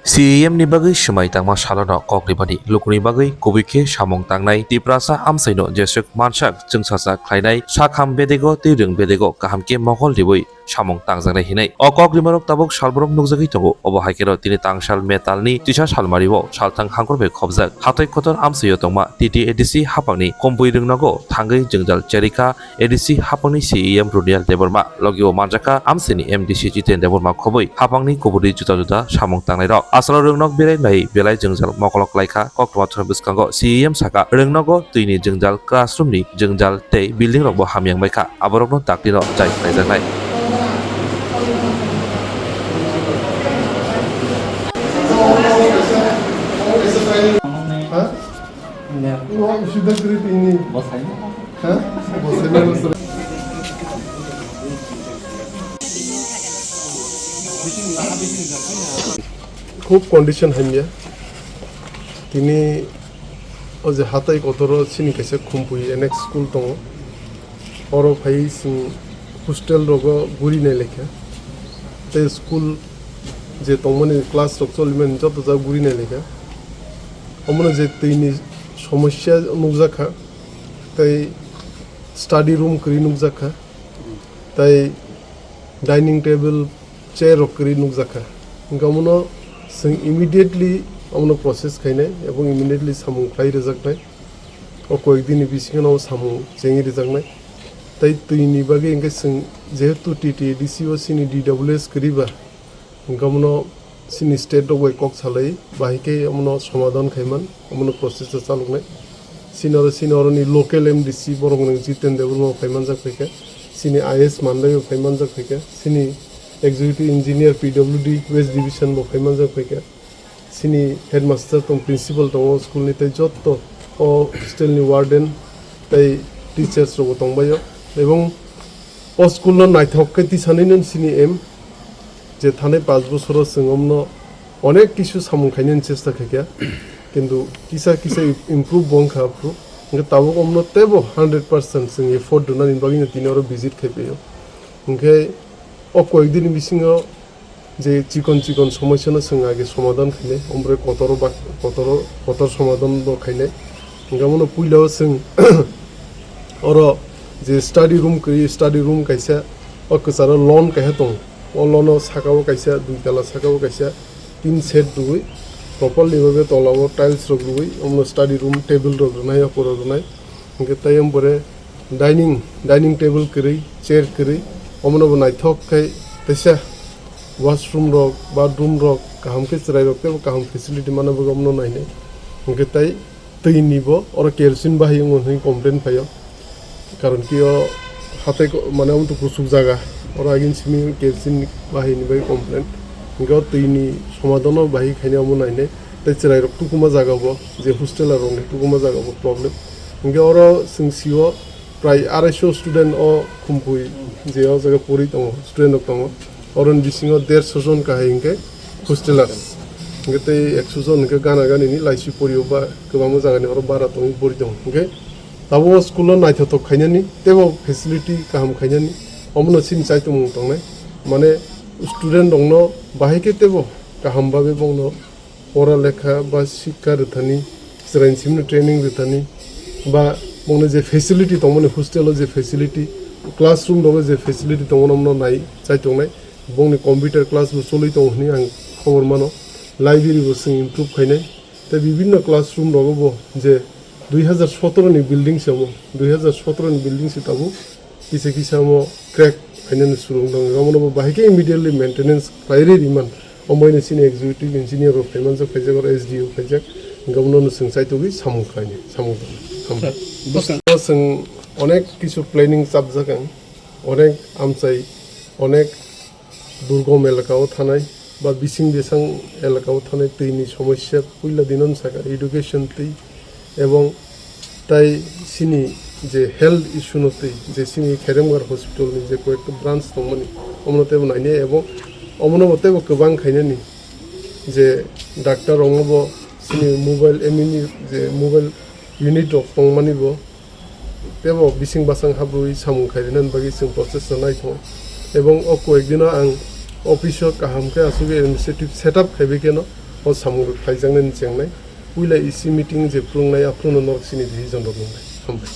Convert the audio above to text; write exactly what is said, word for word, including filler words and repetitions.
C E M ni bagwi swmai tangma salono kok ribani lukuni bagwi kubui khe samung tangnai Tiprasa amchaino jeswk mansak chwngsacha khlainai sakham bedego tei rwng bedego kaham khe mokol riwi samung tangjaknai hinwi. O kok rimarok tabuk salborok nukjagwi tongo. Obo hai kheno tini tangsal metalni tisa salmario salthang hangkhor bai khobjak hatoi kotor amchaio tongma T T A D C haphangni Kumbui rwngnogo thangwi jwngjal cherika A D C haphangni C E M Runial Debbarma, logi o manjakha amchaini M D C Jiten Debbarma khobwi haphangni kuburi juda juda samung tangnairok. Asalo rwngnok berai nai belai jwngjal mokolok laikha, koktwma thani bwskango C E M saka rwngnogo twini jwngjal, classroom ni jwngjal tei building rokbo hamya wngbaikha, aborokno daktino jai khlaijaknai. Khub condition hamya. Tini o je hatai kotoro chini kaisa Khumpui N X school tongo. Oro phai chwng hostel rogo guri nai lekha. Tei school je tongmani class rok cholimani joto jaga guri nai lekha. Omono je twini somosya nukjakha, tei study room kwrwi nukjakha, tei dining table, chair rok kwrwi nukjakha. Hwnkhe omono chwng immediately omono process khainai ebong immediately samung khlai rwjaknai. O koyek dini bisingo samung chengwi rwjaknai. Tei twini bagwi hwnkhe chwng jehetu T T A D C o chini D W S kwrwi ba, hwnkhe omono chini state rok bai kok salai, bahai khe omono somadhan khaiman, omono process o chaloknai. Chini oro, chini oroni local M D C borok nwng Jiten Debbarma bo phaimanjak phaikha, chini I S Mandai bo phaimanjak phaikha, chini executive engineer P W D West Division bo phaimanjak phaikha, chini headmaster tong, principal tongo school ni, tei jotto o hostel ni warden tei teachers rok bo tongbaio, ebong o school no naithok khe tisanai no chini aim, je thanai panch bosoro chwng omno onek kisu samung khainani chesta khaikha, kintu kisa kisa improve bo wngkha aphuru. Hwnkhe tabuk omno teibo hundred percent chwng effort rwnani bagwino tini oro visit khai phaio. Hwnkhe o koyek dini bisingo je chikon chikon somosyano chwng age somadhan khainai, ombre kotoro ba-, kotoro, kotor somadhan bo khainai. Hwnkhe omono puila o chwng oro je study room kwrwi, study room kaisa, o kwcharo lawn kaisa tongo. O lawn o saka o kaisa, dui tala saka o kaisa tin set rwui, properly bhabe tola o tiles rok rwui, omono study room table rok rwnai, aphuru rwnai. Hwnkhe tei omo pore dining, dining table kwrwi, chair kwrwi, omono bo naithok khe teisa washroom rok, bathroom rok kaham khe chwrai rok teibo kaham facility manna bagwi omono nainai. Hwnkhe tei twi ni bo oro kerosene bahai wngo hinwi complain phaio. Karon ki o hatai ko-, mane omo to kuchuk jaga, oro agin simi kerosene bahai ni bai complain. Hwnkhe o twi ni somadhan o bahai khainai omo nainai. Tei chwrai rok tukuma jaga bo, je hostel rok ni tukuma jaga bo problem. Hwnkhe oro chwng sio prai arai so student o Khumpui je o jaga pori tongo, student rok tongo. Oroni bisingo derso jon kahai hwnkhe hostelers. Hwnkhe tei ekso jon hwnkhe gana gani ni laisi porio ba kwbangma jaga ni oro bara tongwi pori tongo. Hwnkhe tabuk o school o naithothok khainani, teibo facility kaham khainani, omono chini chaitomung tongnai. Mane student rokno bahai khe teibo kaham bagwi bongno pora lekha ba sikha rwthani, chwraini simi training rwthani, ba bongni je facility tongmani, hostel o je facility, classroom rogo je facility tongmani, omono nai chai tongnai. Bongni computer class bo choli tongo hwnwi ang khobor mano. Library bo chwng improve khainai. Tei bibinno classroom rogo bo je dui hazar sotoro ni building se omo, dui hazar sotoro ni building se tabuk kisa kisa omo crack phainani surung tongo. Omono bo bahai khe immediately maintenance khlai rwi rwman. Omo bai no chini executive engineer rok phaimanjak, phaijak, oro S D O phaijak. Hwnkhe omono no chwng chaitugwi samung khlainai, samung tangwi. Sir, bwskang- Bo chwng onek kisu planning chapjak ang, onek amchai, onek durgom elaka o thanai ba bising bisang elaka o thanai twi ni somosya puila dino no sakha, education twi ebong tai chini je health issue no twi je chini Kheremgar hospital ni je koyekta branch tongmani omono teibo nainai ebong omono bo teibo kwbang khainani je doctor rokno bo chini mobile M E ni je mobile unit rok tongmani bo teibo bising basang habrwi samung khai rinani bagwi chwng process no naithok. Ebong o koyek dino ang office o kaham khe asugwi administrative setup khaibai kheno O samung rok khaijaknani chengnai. Puila E C meeting je phwrwngnai, aphuru no norok chini decision rok nwngnai. Hambai.